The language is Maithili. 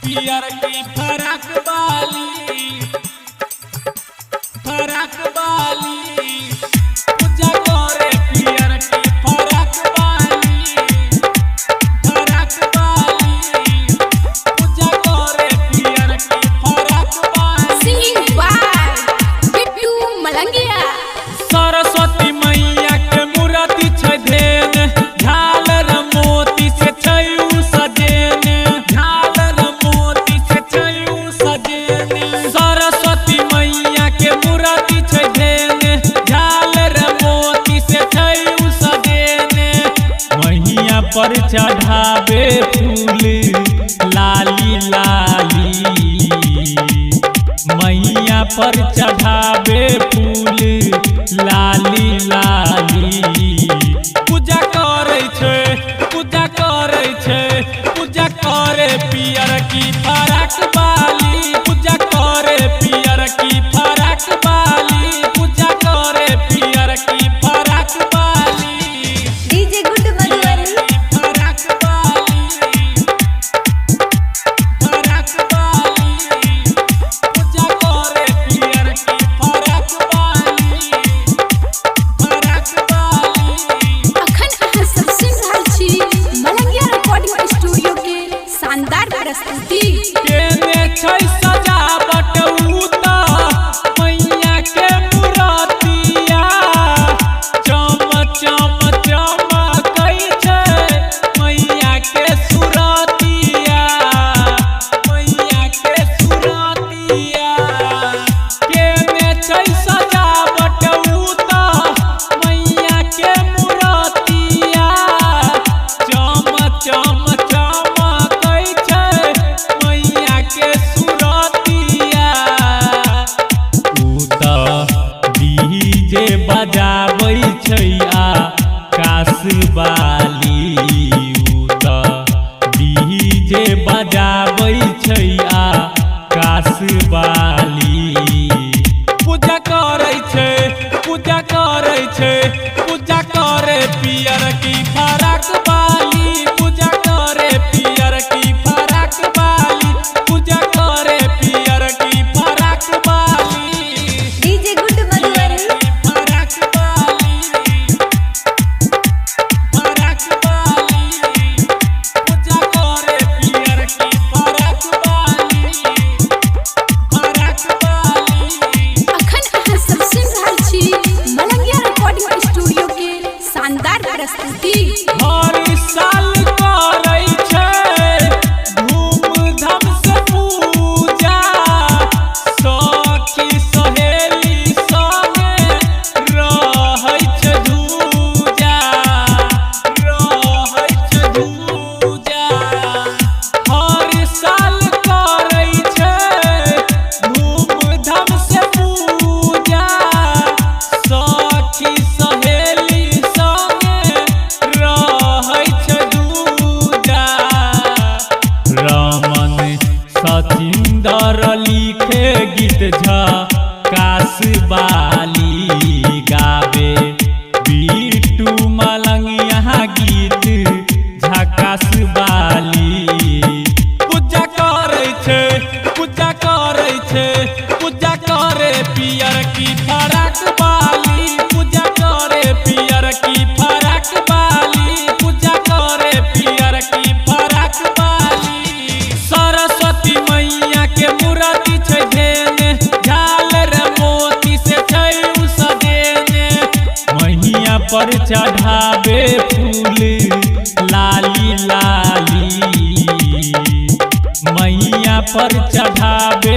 पियर की फरक बाली, फरक बाली। पूजा करे पियर की फरक बाली, फरक बाली। पूजा करे पियर की फरक बाली। Singing by Bittu Malangiya. सरस्वती मैया के मूर्ति छै धेन, झालर मोती से छै उ सजेन, झालर मोती से छै उ सजेन। सरस्वती मैया के मूर्ति छै धेन, झालर मोती से छै उ सजेन। मैया पर चढ़ावे फूल लाली लाली, मैया पर चढ़ावे फूल लाली लाली। पूजा करै छै, पूजा करै छै, पूजा करे पियर की फरक बाली। पूजा करे पियर की फरक बाली। पूजा करे पियर की फरक बाली। DJ good Madhubani. फरक बाली, फरक बाली। पूजा करे पियर की फरक बाली, फरक बाली। अखन अहाँ सब सुनि रहल छी मलंगिया रिकॉर्डिंग स्टूडियो के शानदार प्रस्तुति। केने छै सजावट उ त मैया के मूरतिया, चम चम चमकै छै मैया के सुरतिया, मैया के सुरतिया। केने छै सजावट उ त मैया के मूरतिया, चम चम चमकै छै मैया के सुरतिया। उ त डीजे बजाबै छै आ कासबाली, उ त डीजे बजाबै छै आ कासबाली। पूजा करै छै, पूजा करै छै, पूजा करे पियर की फरक बाली। पूजा करे पियर की फरक बाली। पूजा करे पियर की फरक बाली। DJ good Madhubani. फरक बाली, फरक बाली। पूजा करे पियर की फरक बाली, फरक बाली। अखन अहाँ सब सुनि रहल छी मलंगिया रिकॉर्डिंग स्टूडियो के शानदार प्रस्तुति। हर साल करै छै धूमधाम से पूजा, सखी सहेली संगे रहै छै धूजा, रहै छै धूजा। हर साल करै छै धूमधाम से पूजा, सखी सहेली संगे रहै छै दूजा। रमन सचिंदर लिखे गीत झकासबाली, गावे बिट्टू मलंगिया गीत झकासबाली। पूजा करै छै, पूजा करै छै, पूजा करे पियर की फरक बाली। पूजा करे पियर की फरक बाली। पूजा करे पियर की फरक बाली। सरस्वती मैया के मूर्ति छै धेने, झालर मोती से छै उ सजेने। मैया पर चढ़ावे फूल लाली लाली, मैया पर चढ़ावे